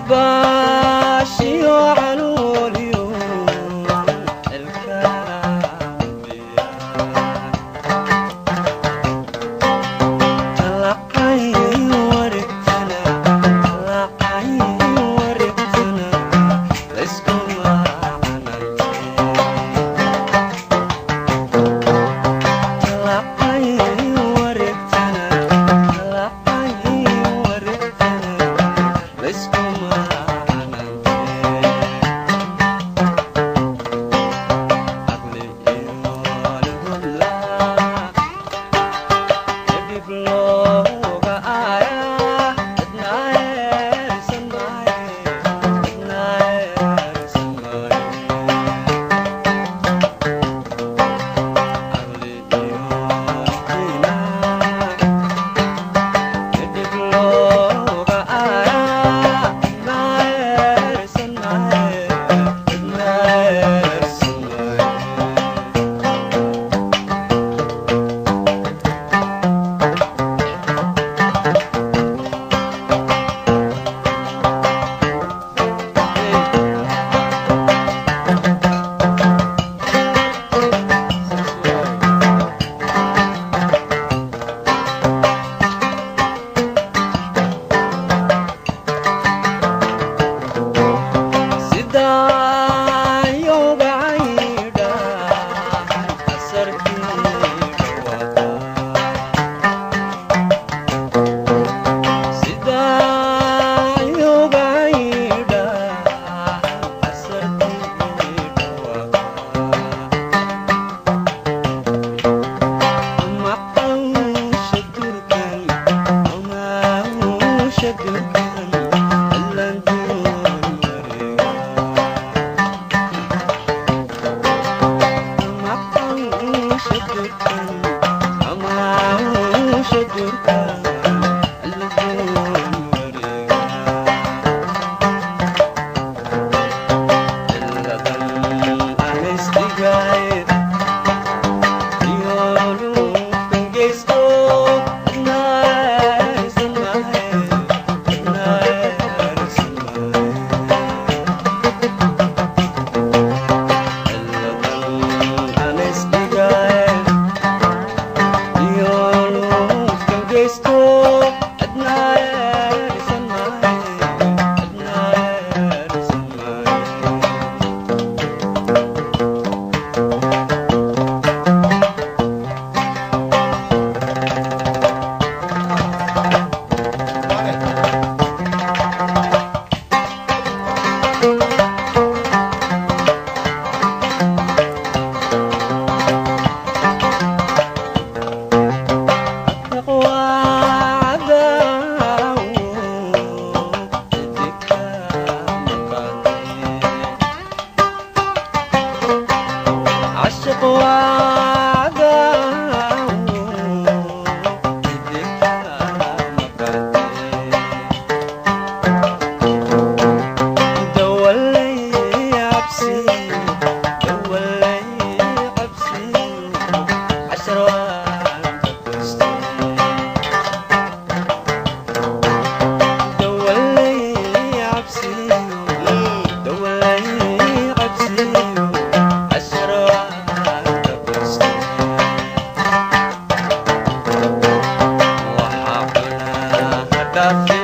Cabaashiyo calooliyo ilkaabiya talacay wareegtana, talacay wareegtana, layskuma canante. Talacay wareegtana, talacay wareegtana, layskuma canante. Aqli iyo lihudlaa dib looga aayaa, cidna eersan maaye, cidna eersan maaye. Aqli iyo diina dib looga aayaa, cidna eersan maaye, cidna eersan maaye. Sidaayoga caydha asarkii dhawaqa, sidaayoga caydha asarkii dhawaqa. Maqawsha durkan, maqawsha durkan, allan duun wareega. Maqawsha durkan, maqawsha durkan, allan duun wareega. Ciladan aan isdhigay عشق وعداو إدك مقاتي دولي عبسي، دولي عبسي، عشر وانت قستي. دولي عبسي، دولي عبسي، عشر وانت قستي. وحقنا هدفي